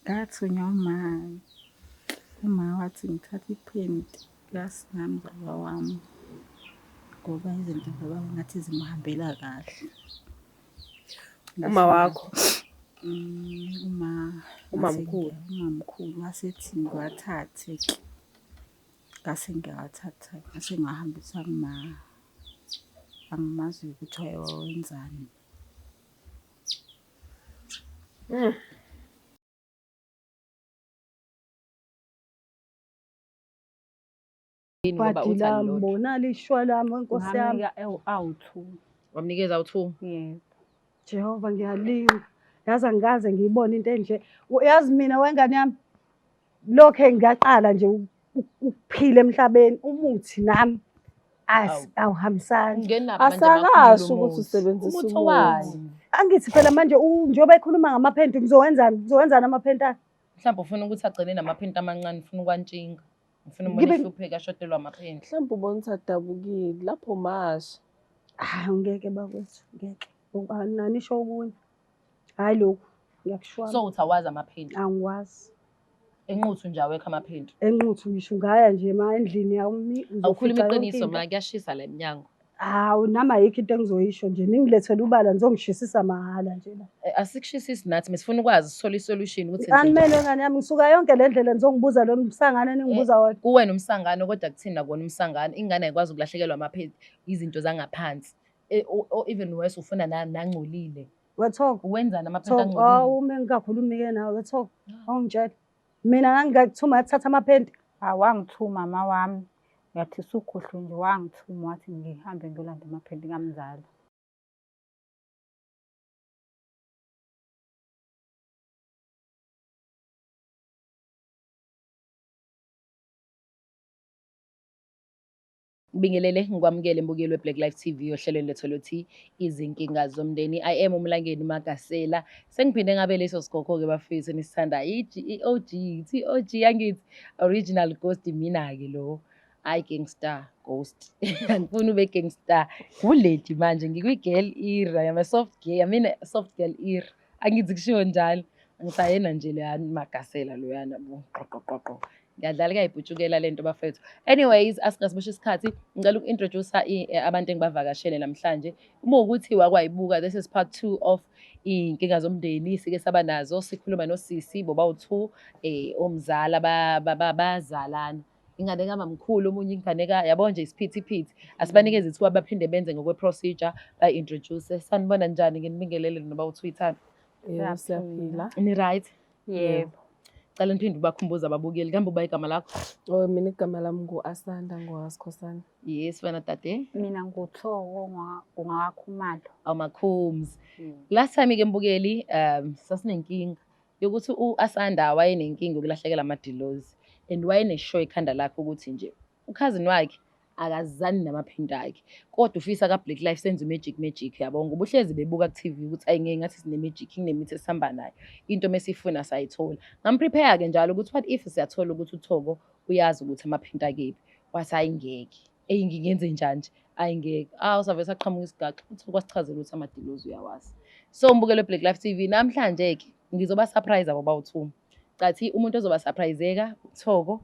Ngathunywa uma, uma wathi ngithathe iphenti likasingamzala wami ngoba izinto zababa ngathi zimuhambela kahle. Uma wakho? Uma Umamkhulu. Umamkhulu wasethi ngiwathathe-ke. Ngase ngiyawathatha ngase ngiwahambisa kuma. Angimazi ukuthi wayewenzani. Yini ngoba Bhadi uthi lami alilodwa. bona lishwa lami nkosi yami. Ngamnika awu-two. Wamnikeza u-two. Yebo. Jehova ngiyalinga. Yazi angikaze ngiyibone into enje. Yazi mina wengane yami lokho ngaqala nje ukuphila emhlabeni umuthi nami awuhambisani. Ungenaphi manje Asakasho makhulu ukuthi umuthi? usebenzisa Umuthi umuthi. owani? Angithi phela manje njengoba ekhuluma ngamaphenti ngizowenzani? Ngizowenzani amaphenti akhe? Mhlawumbe ufuna ukuthi agcine namaphenti amancane, ufuna ukwantshinga. Ngifuna umbona ehlupheka ashotelwa amaphenti. Mhlawumbe ubona ukuthi adabukile lapho masha. Hayi ngeke bakwethu, ngeke. Nanisho okunye. Hhayi lokhu ngiyakushwama. So uthi awazi amaphenti. Angiwazi. Enquthu nje awekho amaphenti. Enquthu ngisho ungaya nje ma endlini yami Awukhuluma uzofica yonke iqiniso into. ma kuyashisa la emnyango. Hawu nami ayikho into engizoyisho nje ningilethele ubala nizongishisisa mahhala nje la. Asikushisisi nathi mesifuna ukwazi sithole isolution ukuthi senze Animele njani. ngane yami ngisuka yonke le ndlela nizongibuza lo msangano eningibuza wona. Kuwena umsangano kodwa kuthina kona umsangano ingane ayikwazi ukulahlekelwa amaphenti izinto zangaphansi. Even worse ufuna nangcolile. Wethoko. Uwenzani amaphenti Thoko, angcolile? awu uma ngingakhulumi-ke nawe wethoko, awungitshela. Mina ngangingakuthuma ngathatha amaphenti. Hawu wangithuma ma wami. Ngathi usukhohlwe nje wangithuma wathi ngihambe ngiyolanda amaphenti kamzala. Ngibingelele ngikwamukele mbukeli we-Black Life TV ohlelweni lethu oluthi izinkinga zomndeni. I am uMlangeni Magasela. Sengiphinde ngabe leso sigogo-ke bafethu nisithanda i-OG, i-OG angithi original ghost mina-ke lo. Hayi gangster ghost. Angifuni ube gangster. Ngulady manje ngikwi-girl era. I'm a soft girl. I mean a soft girl era. Angithi kushiwo njalo. Ngisayena nje loyana Magasela loyana bo qoqo qoqo. Ngiyadlala kuyayibhutshukela lento bafethu. Anyways, asingasimoshi isikhathi. Ngicela uku-introduce abantu engibavakashele namhlanje. Uma ukuthi wakwayibuka, this is part 2 of iy'nkinga zomndeni sike saba nazo. Sikhuluma nosisi bobawu-2 omzala bazalana. Ingane kamamkhulu omunye ingane ka yabo nje isiphithiphithi. Asibanikeze ithuba baphinde benze ngokwe-procedure bayi-introduce. Sanibona njani nginibingelele noba u-Twitter. Yebo siyaphila. Ni right? Yebo. Cela niphinde ubakhumbuze ababukeli. Kambe uba igama lakho? Oh mina igama lami ngu-Asanda ngowakaSikhosana. Yes wena dade. Mina nguThoko ngowakaKhumalo. Awumakhumzi. Last time ke mbukeli sasinenkinga yokuthi uAsanda wayenenkinga yokulahlekelwa amadilozi and wayeneshow ekhanda lakhe ukuthi nje ukhazini wakhe akazani namaphenti akhe kodwa ufisa ka Black Life senze magic magic yabo ngoba uhlezi bebuka ku TV ukuthi ayi ngeke ngathi sine magic kunemithi esihamba nayo into mesifuna sayithola. Ngamprepare ke njalo ukuthi what if siyathola ukuthi uThoko uyazi ukuthi amaphenti akephi, wathi ayi ngeke, eyi ngingenze njani nje, ayi ngeke. Awu save saqhamuka isigaxa uThoko wasichazela ukuthi amadilozi uyawazi. So mbukelo Black Life TV namhlanje ke ngizoba surprise abo bawu-2. Cathi umuntu ozoba surpriseka uThoko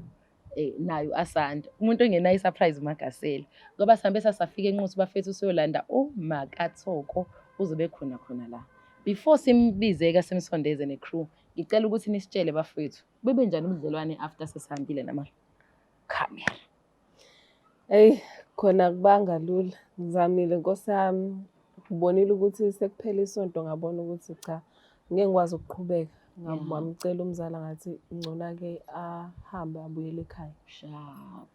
nayo Asanda. Umuntu ongenayo isurprise uMagasela. Ngoba sihambe sasafika eNquthu bafethu siyolanda uMakaThoko uzobe khona khona la. Before simbize ke simsondeze necrew, ngicela ukuthi nisitshele bafethu bebe njani ubudlelwane after sesihambile nama camera. Eyi khona kubanga lula. Ngizamile Nkosi yami. Ngibonile ukuthi sekuphela isonto ngabona ukuthi cha ngeke ngikwazi ukuqhubeka. Ngamcela umzala ngathi ngcono-ke ahambe abuyele ekhaya. Sharp.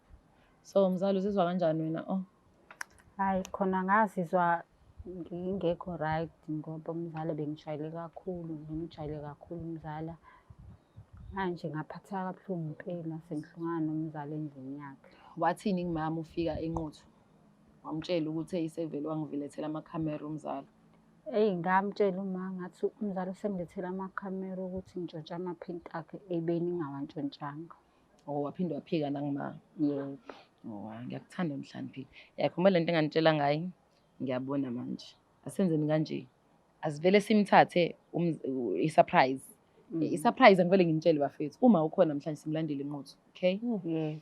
So mzala uzizwa kanjani wena? Oh. Hayi khona ngazizwa ngingekho right ngoba umzala bengijwayele kakhulu, ngimjwayele kakhulu umzala. Manje ngaphatheka kabuhlungu impela sengihlukana nomzala endlini yakhe. Wathini kumama ufika eNquthu? Wamtshela ukuthi hey sevele wangivilethela amakhamera umzala. Eyi ngamtshela uma ngathi umzala usengilethela amakhamera ukuthi ngintshontshe amaphenti akhe ebeni ngingawantshontshanga. Oh waphinde waphika nangima. Yebo. Oh ngiyakuthanda mhlaniphile. Yakhuluma lento enganitshela ngayo. Ngiyabona manje. Asenzeni kanje. Asivele simthathe i-surprise. I-surprise angivele nginitshele bafethu, uma ukhona namhlanje simlandile inquthu, okay? Yeah.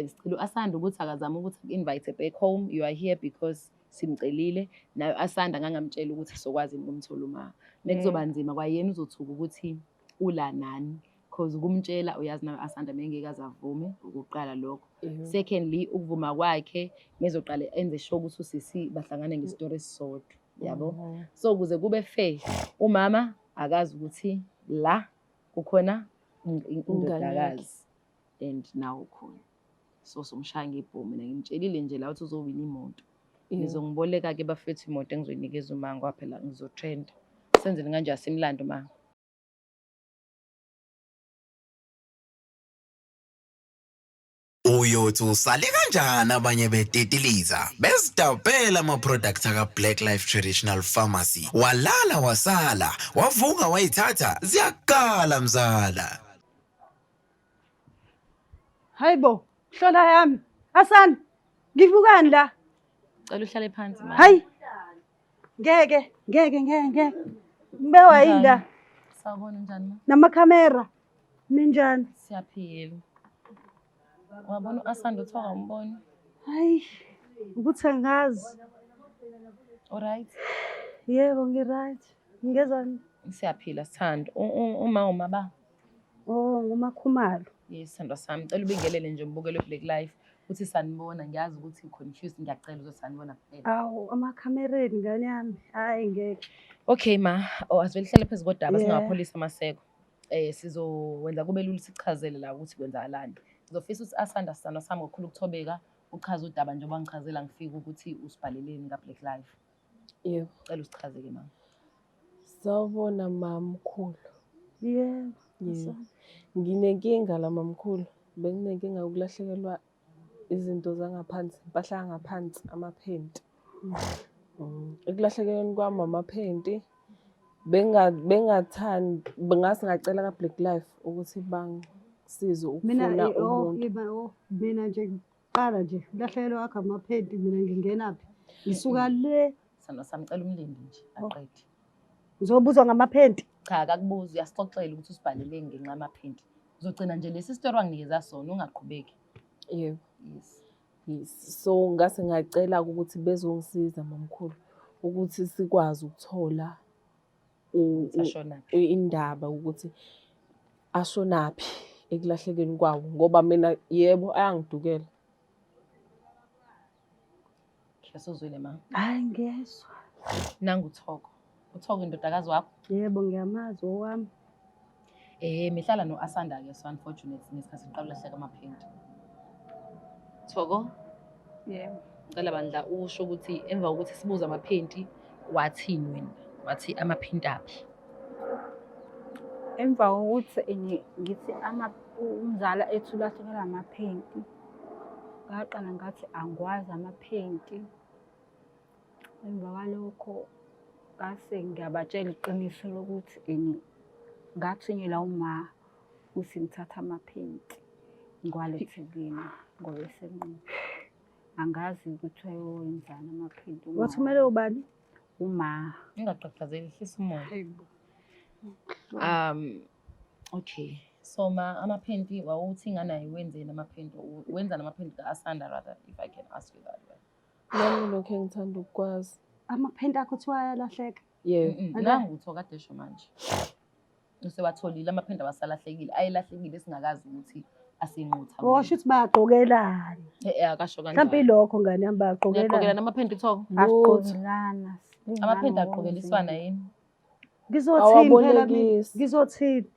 Sicela u-Asanda ukuthi akazame ukuthi aku-invite back home. You are here because simcelile. Naye u-Asanda ngangamtshela ukuthi sizokwazi ukumthola uma. Mekuzoba nzima kwayena uzothuka ukuthi ula nani. Cause ukumtshela uyazi nawe Asanda mengeke aze avume ukuqala lokho. Secondly, ukuvuma kwakhe mezoqala enze sure ukuthi usisi bahlangane ngestori esisodwa. Yabo? So ukuze kube fair, umama akazi ukuthi la kukhona indodakazi and nawe ukhona. So somshaya ngebhomu mina ngimtshelile nje la ukuthi uzowina imoto. Nizongiboleka ke bafethu imoto engizoyinikeza uma ngoba phela ngizotrenda. Senzeni kanje asimlando ma. Uyothi usale kanjani abanye betitiliza bezidabhela ama-product aka-Black Life Traditional Pharmacy. Walala wasala, wavuka wayithatha, ziyakala mzala. Hayibo, hlola yami. Asani, ngivukani la? Cela uhlale phansi mama. Hayi. Ngeke, ngeke, ngeke, ngeke. Ngibewa yini la? Sawubona, unjani ma? Namakhamera. Ninjani? Siyaphila. Wabona u-Asanda uthiwa awumboni? Hayi, ukuthi angazi. Alright. Yebo, ngi-right. Ngezwani? Siyaphila sithando. Uma umaba. Oh, nguMakhumalo. Yes, sithandwa sami. Cela ubingelele nje umbukelo we-Black Life. Uthi sanibona, ngiyazi ukuthi confused, ngiyacela ukuthi sanibona kuphela. Awu, amakhamereni ngane yami. Hayi ngeke. Okay ma, oh asivele sihlale phezu kodaba singawapholisi amaseko. Sizowenza kube lula sichazele la ukuthi kwenzakalani. Ngizofisa ukuthi Asanda sithandwa sami ngokukhulu ukuthobeka uchaze udaba njengoba ngichazela ngifika ukuthi usibhaleleni ka-Black Life. Yebo. Cela usichaze ke mama. Sawubona mamkhulu. Yebo. Yebo. Nginenkinga la mamkhulu. Benginenkinga yokulahlekelwa izinto zangaphansi, impahla yangaphansi, amaphenti. Ekulahlekelweni kwami amaphenti bengathandi ngase ngacela ka-Black Life ukuthi bangisize Mina ukufuna oh, umuntu. ima, oh, mina nje qala nje ulahlekelwe wakho amaphenti mina ngingenaphi? Ngisuka le. Sithandwa sami cela umlindi nje aqede. Ngizobuzwa ngamaphenti. Cha akakubuzi uyasixoxela ukuthi usibhaleleni ngenxa yamaphenti. Uzogcina nje lesi story wanginikeza sona ungaqhubeki. Yebo. Yes. Yes. So ngase ngacela ukuthi bezongisiza mamkhulu ukuthi sikwazi ukuthola Ashonaphi. indaba ukuthi ashonaphi ekulahlekeni kwawo ngoba mina yebo ayangidukela. Sesuzwile ma. Hayi ngiyezwa. Nangu uThoko. uThoko indodakazi wakho? Yebo ngiyamazi owami. Mihlala no-Asanda ke so unfortunate ngesikhathi siqala ulahleka amaphenti. Thoko? Yebo. Ngicela bandla usho ukuthi emva kokuthi sibuze amaphenti wathini wena? Wathi amaphenti aphi? Emva kokuthi ngithi umzala ethi ulahlekelwa amaphenti, ngaqala ngathi angikwazi amaphenti. Emva kwalokho ngase ngiyabatshela iqiniso lokuthi ngathunyelwa uma ukuthi ngithathe amaphenti ngiwalethe kuyena ngoba esenqunu. Angazi ukuthi wayewenzani amaphenti. Wathumele ubani? Uma. Ungaqhaqhazeli, hlisa umoya. Okay. So ma amaphenti wawuthi ingane wenzeni amaphenti? Wenzani amaphenti ka-Asanda rather, if I can ask you that way. Nami lokho engithanda ukukwazi. Amaphenti akho kuthiwa ayalahleka. Yebo. Nangu uThoko kade esho manje. Usewatholile amaphenti awasalahlekile, ayelahlekile singakazi ukuthi asenqutha. Washo ukuthi bayagqokelana. Akasho kanjalo. Mhlawumbe ilokho ngane yami bayagqokelana. Niyagqokelana amaphenti Thoko? Agqokelana. Amaphenti agqokeliswana yini? Ngizothini phela mina? Ngizothini?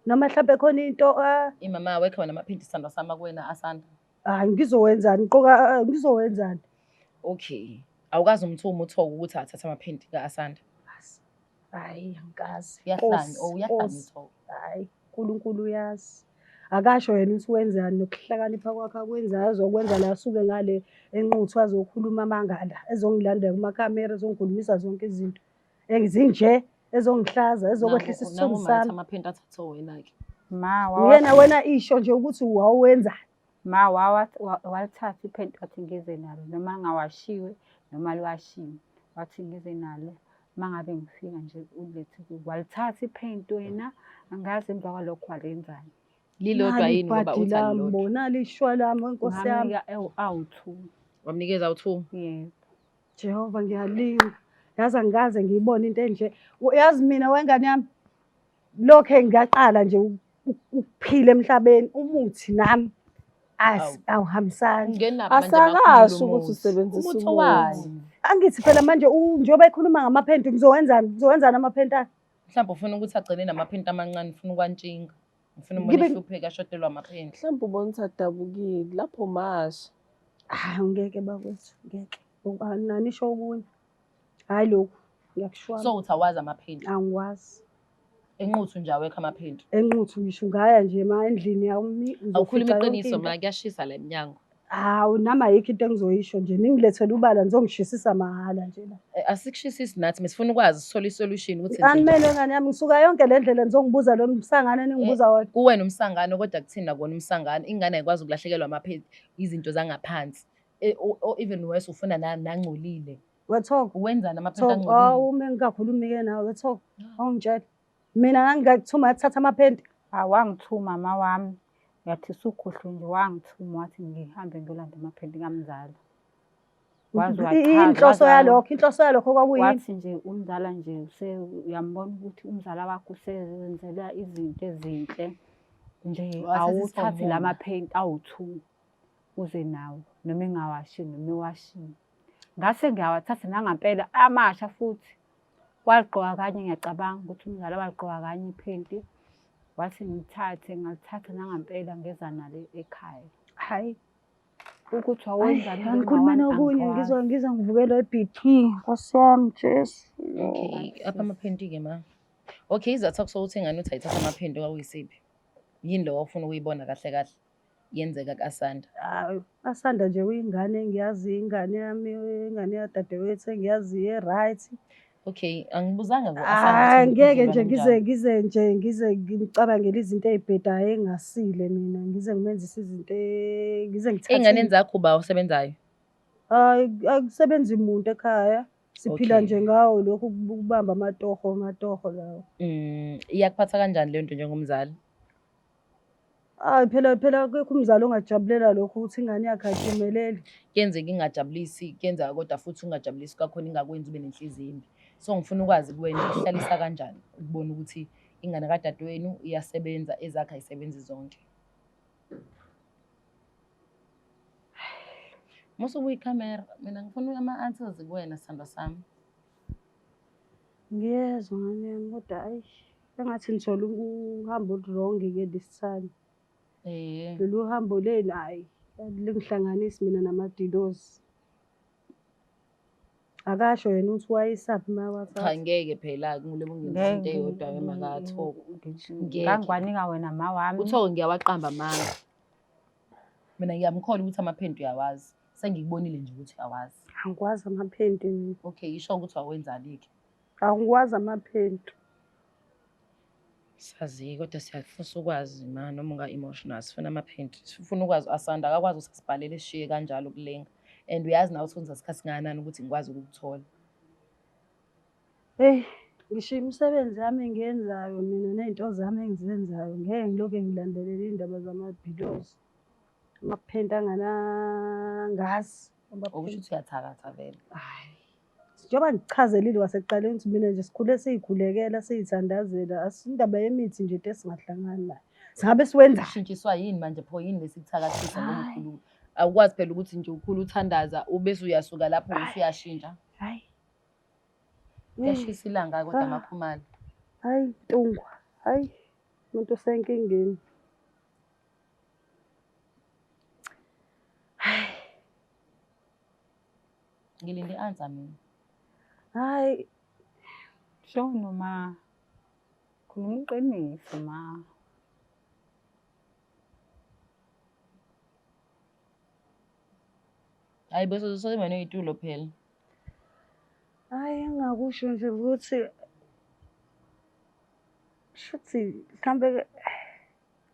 Noma mhlawumbe khona into Imama awekho wena amaphenti sithandwa sami kuwena Asanda. Hayi ngizowenzani? Qoka ngizowenzani? Okay. Awukazi umthuma uThoko ukuthi athathe amaphenti kaAsanda. Hayi angikazi. Uyahlanya, oh uyahlanya uThoko. Hayi uNkulunkulu uyazi. Akasho yena ukuthi wenzani nokuhlakanipha kwakhe akwenzayo azokwenza la asuke ngale enquthu azokhuluma amanga la ezongilandela kumakhamera ezongikhulumisa zonke izinto ezinje ezongihlaza ezokwehlisa isithunzi sami. Amaphenti athathe wena ke. Ma Uyena wena isho nje ukuthi wawenzani. Ma walithatha iphenti wathi ngize nalo noma ngawashiwe noma liwashiwe wathi ngize nalo. Uma ngabe ngifika nje ulethe walithatha iphenti wena, angazi emva kwalokho walenzani. Lilodwa yini ngoba uthi alilodwa? Nali ishwa lami wenkosi yami. Ngamnika awu-two. Wamnikeza awu-two? Yebo. Jehova ngiyalinga. Yazi angikaze ngiyibone into enje. Yazi mina wengane yami lokhe ngiyaqala nje ukuphila emhlabeni umuthi nami awuhambisani. Asakasho ukuthi usebenzisa umuthi wani. Angithi phela manje njengoba ekhuluma ngamaphenti ngizowenzani? Ngizowenzani amaphenti akhe? Mhlawumbe ufuna ukuthi agcine namaphenti amancane, ufuna ukwantshinga. Ngifuna umbona ehlupheka ashotelwa amaphenti. Mhlawumbe ubona ukuthi adabukile lapho masha. Hayi ngeke bakwethu, ngeke. Nanisho okunye. Hhayi lokhu ngiyakushwama. So uthi awazi amaphenti? Angiwazi. Enquthu nje awekho amaphenti. Enquthu ngisho ungaya nje ma endlini yami uzofica. Awukhuluma iqiniso ma kuyashisa la emnyango. Hawu nami ayikho into engizoyisho nje ningilethele ubala nizongishisisa mahhala nje la. Asikushisisi nathi mesifuna ukwazi sithole isolution ukuthi Animele ngane yami ngisuka yonke le ndlela nizongibuza lo msangano eningibuza wona. Kuwena umsangano kodwa kuthina kona umsangano ingane ayikwazi ukulahlekelwa amaphenti izinto zangaphansi. Even worse ufuna nangcolile. Wethoko. Wenzani amaphenti angcolile? Awu uma ngingakhulumi-ke nawe wethoko. Awungitshela. Mina ngangingakuthuma ngathatha amaphenti. Wangithuma ma wami. Ngathi usukhohlwe nje wangithuma wathi ngihambe ngiyolanda amaphenti kamzala. Inhloso yalokho, inhloso yalokho kwakuyini? Wathi nje umzala nje uyambona ukuthi umzala wakho usenzela izinto ezinhle. Nje awuthathe la maphenti awu-two uze nawo noma engawashiwe noma ewashiwe. Ngase ngiyawathatha nangampela amasha futhi. Waligqoka kanye ngiyacabanga ukuthi umzala waligqoka kanye iphenti. Wathi ngithathe, ngalithatha nangampela ngeza nalo ekhaya. Hhayi. Ukuthi wawenzani Angikhulume nokunye ngizwa ngizwa ngivukelwa i-BP. Nkosi yami Jesu. Okay, apha amaphenti-ke ma. Okay, isizathu sokuthi ingane uthi ayithathe amaphenti kwakuyisiphi? Yini lo wawufuna ukuyibona kahle kahle yenzeka ku-Asanda? Hayi, Asanda nje uyingane engiyaziyo, ingane yami, ingane yadadewethu engiyaziyo e-right. Okay, angibuzanga ngo-Asanda. Hayi, ngeke nje ngize ngicabangele izinto ey'bhedayo engasile mina, ngize ngimenzise izinto ngize ngithathe. Ey'nganeni zakho uba osebenzayo? Hayi, akusebenzi muntu ekhaya. Siphila nje ngawo lokhu ukubamba amatoho lawo. Iyakuphatha kanjani leyo nto njengomzali? Hayi phela akekho umzali ongajabulela lokho ukuthi ingane yakhe ayiphumeleli. Kuyenzeka ingajabulisi, kuyenzeka kodwa futhi ungajabulisi kwakhona ingakwenzi ube nenhliziyo embi. So ngifuna ukwazi kuwena ihlalisa kanjani ukubona ukuthi ingane kadadewenu iyasebenza ezakhe ayisebenzi zonke. Musa ukuyikhamera, mina ngifuna ama-answers kuwena sithandwa sami. Ngiyezwa ngane yami kodwa ayi engathi ngithola uhambo olu-wrong-ke this time. Lolu hambo leli hhayi lingihlanganisi mina namadilozi. Akasho yena ukuthi wayisaphi uma wathatha. Cha ngeke phela ngule kungenza into eyodwa wemakathoko. Ngangikwanika wena ma wami. Uthoko ngiyawaqamba amanga. Mina ngiyamkhola ukuthi amaphenti uyawazi. Sengikubonile nje ukuthi uyawazi. Angikwazi amaphenti mina. Okay, isho ukuthi awenzani-ke. Angikwazi amaphenti. Sazi kodwa siyafisa ukwazi ma noma unga-emotional sifuna amaphenti. Sifuna ukwazi Asanda akakwazi ukuthi asibhalele sishiye kanjalo kulenga. And uyazi nawe ukuthi kwenza isikhathi singakanani ukuthi ngikwazi ukukuthola. Eyi, ngisho imisebenzi yami engiyenzayo mina ney'nto zami engizenzayo ngeke ngilokhu ngilandelela iy'ndaba zamabhilozi. Amaphenti anganangazi. Okusho ukuthi uyathakatha vele. Hhayi. Njengoba ngichazelile wasekuqaleni ukuthi mina nje sikhule siyikhulekela siyithandazela indaba yemithi nje into esingahlangani nayo. Singabe siwenza. Ushintshiswa yini manje pho yini lesikuthakathisa ngoba ukhulu? Awukwazi phela ukuthi nje ukhulu uthandaza ubese uyasuka lapho usuyashintsha. Hayi. Kuyashisa ilanga kodwa makhumalo. Hayi Ntungwa, hayi umuntu usenkingeni. Hayi. Ngilinde i-answer mina. Hayi. Shono ma. Khuluma iqiniso ma. Hayi bese uzosebenza ney'tulo phela. Hayi engingakusho nje ukuthi shuthi mhlambe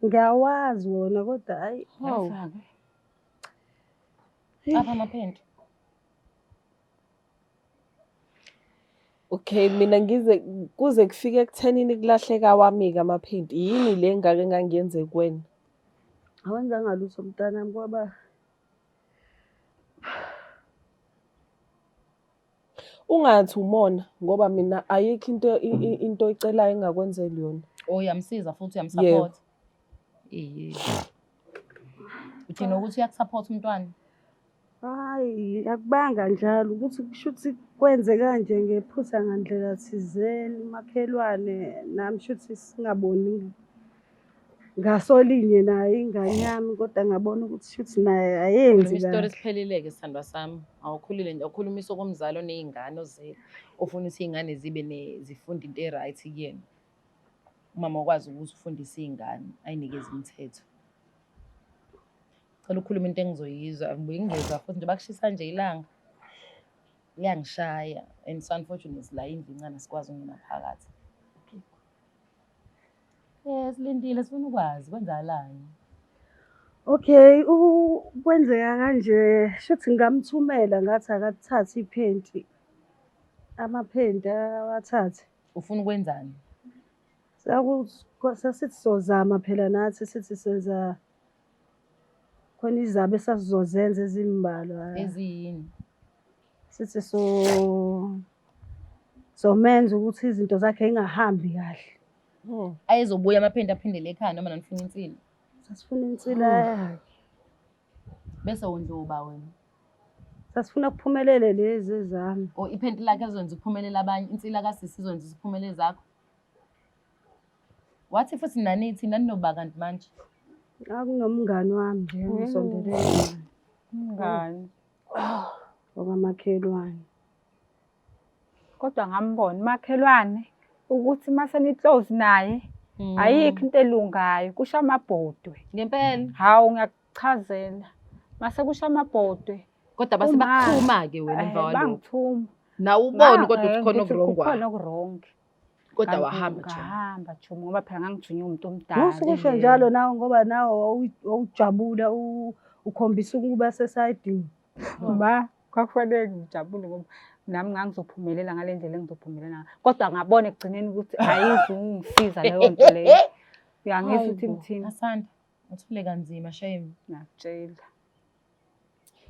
ngiyawazi wona kodwa hayi. Hawu. Apha amaphenti. Okay, mina ngize kuze kufike ekuthenini kulahleka wami-ke amaphenti. Yini le engake ngangiyenze kuwena? Awenzanga lutho mntanami kwaba Ungathi umona ngoba mina ayikho into into oyicelayo engingakwenzeli yona. Oh, uyamsiza futhi uyamsupport. Iye. Uthini ukuthi uyakusupport umntwana? Hhayi, akubanga njalo ukuthi kushuthi kwenze kanje ngephutha ngandlela thizeni umakhelwane nami shuthi singaboni ngasolinye naye ingane yami kodwa ngabona ukuthi shuthi naye ayenzi Khuluma isitori kahle. esiphelile-ke sithandwa sami. Awukhulile nje, awukhulumisa okomzali oney'ngane ozele, ofuna ukuthi iy'ngane zibe zifunde into e-right kuyena. Umama ukwazi ukuthi ufundise iy'ngane, ay'nikeze imithetho. Cela ukhulume into engizoyizwa, ngibuye ngingezwa futhi njengoba kushisa nje ilanga liyangishaya and so unfortunately la indlu incane asikwazi ukungena phakathi. Eh silindile sifuna ukwazi kwenzakalani. Okay, kwenzeka kanje shuthi ngamthumela ngathi akathathe iphenti, amaphenti awathathe. Ufuna ukwenzani? Sasithi sozama phela nathi sithi senza khona izaba esasizozenza ezimbalwa. Eziyini? Sithi so somenza ukuthi izinto zakhe ingahambi kahle. Ayezobuya amaphenti aphindele ekhaya noma nanifuna insila? Sasifuna insila yakhe. Bese wondla wena. Sasifuna kuphumelele lezi ezami. Or iphenti lakhe lizokwenza kuphumelele abanye, insila kasisi izokwenza kuphumelele zakho. Wathi futhi nanithi naninoba kanti manje. Akunomngani wami nje engisondelene naye. Umngani. Okamakhelwane. Kodwa ngambona umakhelwane ukuthi uma seni-close naye ayikho into elungayo, kusho amabhodwe. Ngempela. Hawu ngiyakuchazela. Mase kusho amabhodwe. Kodwa base Uma- bakuthuma-ke wena emva kwalokho. Bangithuma. Nawe ubone kodwa ukuthi khona Ukuthi okurong kukhona okurong. Kodwa Kanti wahamba Chomi. Ngahamba Chomi ngoba phela ngangithunywe umuntu omdala. Musukusho njalo nawe ngoba nawe wawujabula ukhombisa ukuba sesayidini. Ma, kwakufanele ngijabule ngoba nami ngangizophumelela ngale ndlela engizophumelela ngayo. Kodwa ngabona ekugcineni ukuthi ayizungisiza leyo nto leyo. Uyangizwa ukuthi ngithini? Asanda, uthule kanzima shame. Ngiyakutshela.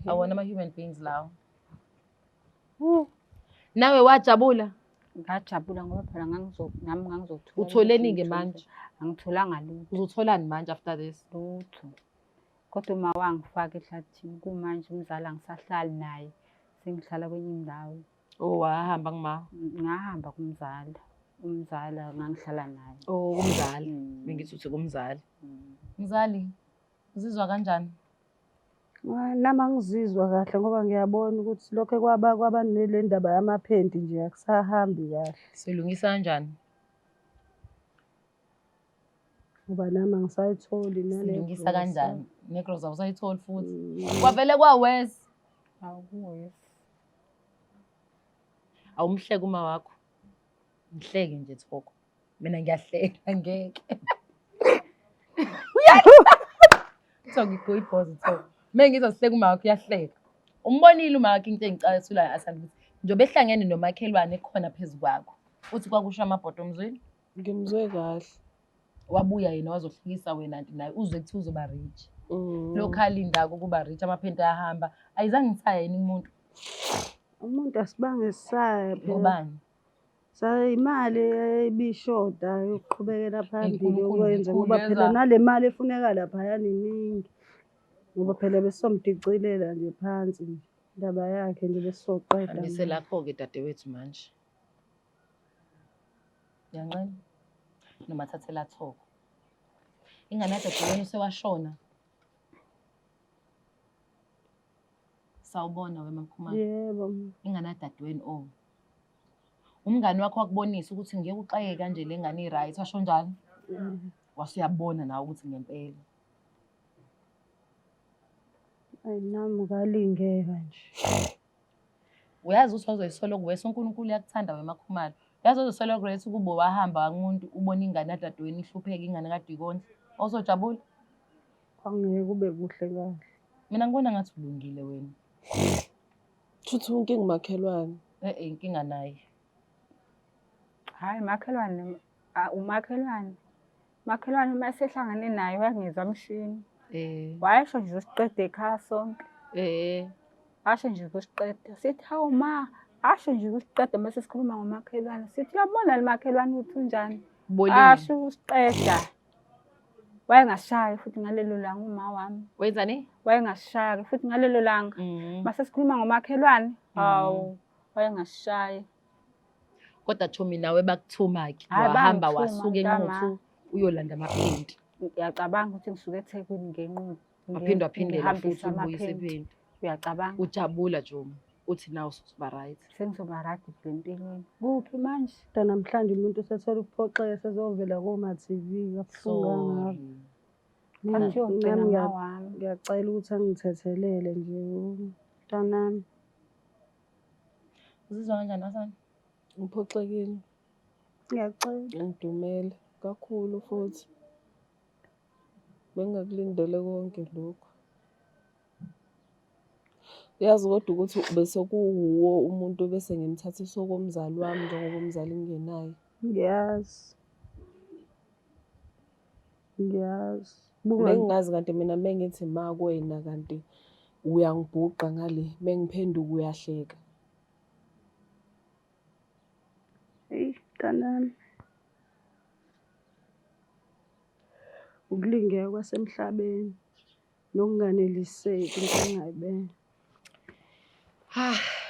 Awona ama-human beings lawo. Nawe wajabula? Ngajabula ngoba phela nami ngangizothola. Utholeni-ke manje? Angitholanga lutho. Uzotholani manje after this? Lutho. Kodwa uma wangifaka ehlathini kumanje umzali angisahlali naye. Sengihlala kwenye indawo. Oh, wahamba kuma? Ngahamba kumzala. Umzala ngangihlala naye. Oh, kumzali. Bengithi uthi kumzali. Mzali, uzizwa kanjani? Nami angizizwa kahle ngoba ngiyabona ukuthi lokho kwaba nele ndaba yamaphenti nje akusahambi kahle. Silungisa kanjani? Ngoba nami angisayitholi nale Silungisa kanjani? Negrosa awusayitholi futhi. Kwavele kwawes. Awukuwes. Awumhleke uma wakho. Ngihleke nje Thoko. Mina ngiyahleka ngeke. Thoko igoyibhoza Thoko. Mina ngizwa sihleka uma wakho uyahleka. Umbonile uma wakho into engicasulayo asanda ukuthi njengoba ehlangene nomakhelwane ekhona phezu kwakho. Uthi kwakusho amabhodo umzwile? Ngimzwe kahle. Wabuya yena wazohlekisa wena anti naye uzwe kuthiwa uzoba rich. Lokhu alinda ukuba rich amaphenti ayahamba. Ayizange ngisaya yini umuntu? Umuntu asibange sisaya phela. Ngobani? Imali ebishoda yokuqhubekela phambili Inkulunkulu yokwenza inkulu ngoba phela yeza. nale mali efuneka laphayana iningi. Ngoba phela besomdicilela nje phansi nje indaba yakhe nje besizoqeda. Hambise lapho-ke dadewethu manje. Uyanqena? Noma thathela Thoko. Ingane yadadewenu usewashona. Sawubona wena Makhumalo. Yebo. Ingane yadadewenu oh. Umngani wakho wakubonisa ukuthi ngeke uxake kanje le ngane i-right, washo njalo? Wase uyabona nawe ukuthi ngempela. Ayi nami ngalingeka nje. Uyazi ukuthi wazoyisola kuwesa uNkulunkulu uyakuthanda wena Makhumalo. Uyazi wazoyisola kuwesa ukuba wahamba umuntu ubona ingane yadadewenu ihlupheka ingane kade ikondla. Awuzojabula? Kwangeke kube kuhle kahle. Mina ngibona ngathi ulungile wena. Shuthi inkinga umakhelwane. Inkinga naye. Hhayi makhelwane, umakhelwane. Makhelwane uma esehlangane naye wangezwa mshini. Wayesho nje usiqeda ekhaya sonke. Asho nje ukusiqeda. Sithi hawu ma, asho nje ukusiqeda uma sesikhuluma ngomakhelwane. Sithi uyabona lo makhelwane ukuthi unjani. Asho ukusiqeda. Wayengashayi futhi ngalelo langa uma wami. Wenzani? Wayengashayi futhi ngalelo langa. Mase sikhuluma ngomakhelwane, hawu, wayengashayi. Kodwa Chomi nawe bakuthuma-ke Hhayi, wahamba bangithuma, wasuka mntama. eNquthu uyolanda amaphenti. Ngiyacabanga ukuthi ngisuke eThekwini ngenquthu. Waphinde waphindela ngihambise futhi ubuyise amaphenti. iphenti. Uyacabanga? Ujabula Jomi, uthi nawe usuzoba right. Sengizoba right kule empilweni. Kuphi manje? Kodwa namhlanje umuntu usethola ukuphoxeka sezovela koma-T_V kabuhlungu kangaka. Sorry. Ngathi uyogcina Nami ma wami. ngiyacela ukuthi angithethelele nje umntanami. Uzizwa kanjani Asanda? Ngiphoxekile. Ngiyacela. Ngidumele kakhulu futhi. Bengingakulindele konke lokhu. Uyazi kodwa ukuthi bese kuwuwo umuntu bese ngimthathisa okomzali wami njengoba umzali ngingenaye. Ngiyazi. Ngiyazi. Bengingazi kanti mina mengithi ma kuwena kanti uyangibhuqa ngale, mengiphenduka uyahleka. Eyi mntanami. Ukulingeka kwasemhlabeni nokunganeliseki into engayibeka.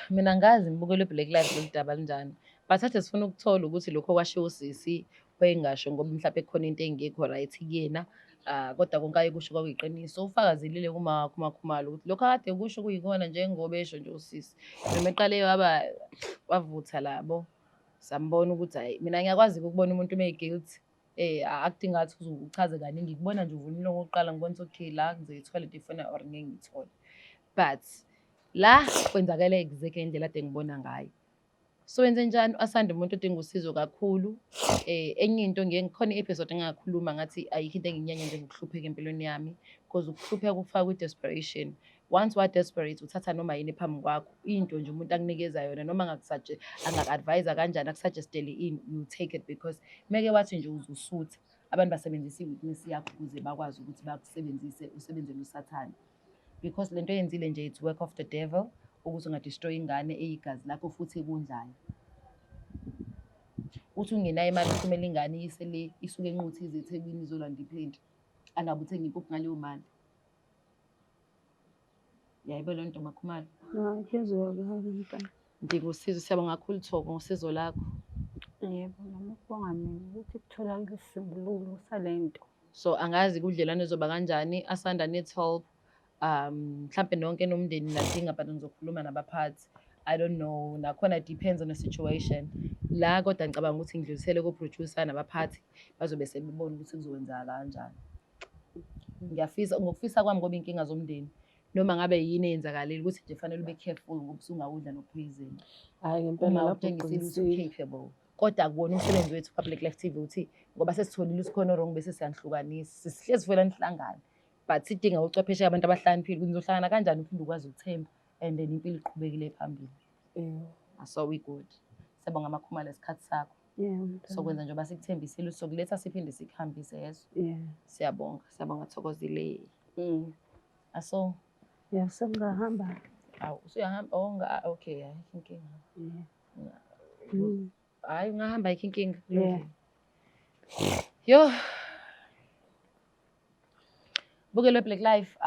Mina ngazi ngibukele Black Lives lolu daba lunjani. But athe sifuna ukuthola ukuthi lokho kwashiwo usisi wayengasho ngoba mhlawumbe kukhona into engekho right kuyena. Kodwa konke ayekusho kwakuyiqiniso. Ufakazelile kuma wakho uMakhumalo ukuthi lokho akade kusho kuyikona njengoba esho nje usisi. Noma eqale waba wavutha labo. Sambona ukuthi hayi mina ngiyakwazi ukubona umuntu uma guilty. Akudingi ngathi uchaze kaningi, ngikubona nje uvula umlomo wokuqala ngibona ukuthi okay la ngizoyithola into efuna or ngeke ngiyithole. But la kwenzakala exactly ngendlela ade ngibona ngayo. So wenze njani? Asanda umuntu odinga usizo kakhulu. Enye into ngeke khona i-episode engakhuluma ngathi ayikho into enginyanya njengokuhlupheka empilweni yami, because ukuhlupheka kufaka kwi-desperation. Once wa desperate uthatha noma yini phambi kwakho, into nje umuntu akunikeza yona noma angaku-advise kanjani, akusuggestele ini, you take it because meke wathi nje uzusutha, abantu basebenzisa i-weakness yakho ukuze bakwazi ukuthi bakusebenzise usebenzele uSathane. Because lento eyenzile nje it's work of the devil ukuthi ungadestroy ingane eyigazi lakho futhi ekundlayo. Uthi ungenayo imali uthumela ingane iyise le isuke eNquthu ize eThekwini izolanda iphenti. Angabe uthenga impuphu ngaleyo mali. Yayibo leyo nto Makhumalo. Hayi kuyezwakala mntana. Ngidinga usizo, siyabonga kakhulu Thoko ngosizo lakho. Yebo, nami ukubonga mina ukuthi kutholakale isisombululo sale nto. So angazi ubudlelwane zoba kanjani, Asanda needs help. Mhlampe nonke nomndeni nadinga but ngizokhuluma nabaphathi. I don't know, nakhona it depends on the situation. La kodwa ngicabanga ukuthi ngidlulisele ko-producer nabaphathi bazobe sebebona ukuthi kuzokwenzeka kanjani. Ngiyafisa, ngokufisa kwami ngoba inkinga zomndeni noma ngabe yini eyenzakalile ukuthi nje fanele ube careful ngoba usungawudla no-poison. Hhayi ngempela Uma lapho utshengisile ukuthi uqinisile. u-capable. Kodwa akuwona umsebenzi wethu Public Life TV ukuthi ngoba sesitholile ukuthi khona wrong bese siyanihlukanisa. Sihlezi fela nihlangane. But sidinga ucwepheshe abantu abahlakaniphile ukuthi nizohlangana kanjani uphinde ukwazi ukuthemba and then impilo iqhubekile phambili. So we good. Siyabonga Makhumalo isikhathi sakho. Sokwenza njengoba sikuthembisile sokuletha siphinde sikuhambise yeso. Siyabonga, siyabonga Thokozile. Aso. Yeah, sengahamba. Awu, usuyahamba? Oh, okay, ayikho inkinga. Hayi, ungahamba ayikho inkinga. Yo. Bukelwe Black Life,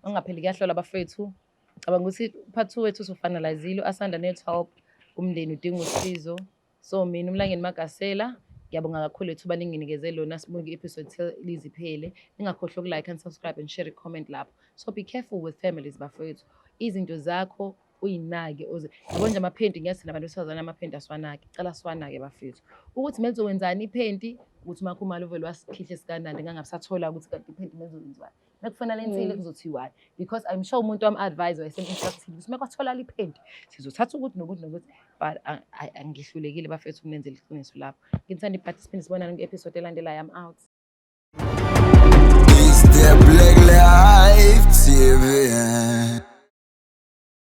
ungapheli kuyahlola abafethu. Cabanga ukuthi part 2 wethu usufinalizile, Asanda needs help, umndeni udinga usizo. So mina uMlangeni Magasela, ngiyabonga kakhulu ithuba ninginikeze lona, sibuke i-episode till liziphele. Ningakhohlwa ukulike and subscribe and share comment lapho. So be careful with families bafethu. Izinto zakho uyinake uze. Yabo nje amaphenti, ngiyazi nabantu besifazane amaphenti asiwanaki. Cela siwanake bafethu. Ukuthi kumele uzokwenzani iphenti, ukuthi uMakhumalo uvele wasikhihle sikanandi ngangabisathola ukuthi kanti iphenti kumele uzowenziwani. Mekufanele insile kuzothiwani? Because I'm sure umuntu wam-advise wayesem-instructile ukuthi mekwathola iphenti sizothatha ukuthi nokuthi nokuthi, but angihlulekile bafethu ukunenzela iqiniso lapho. Ngithanda ibhadi, siphinde sibonane kwi-episode elandelayo. I'm out. It's the Black Life TV.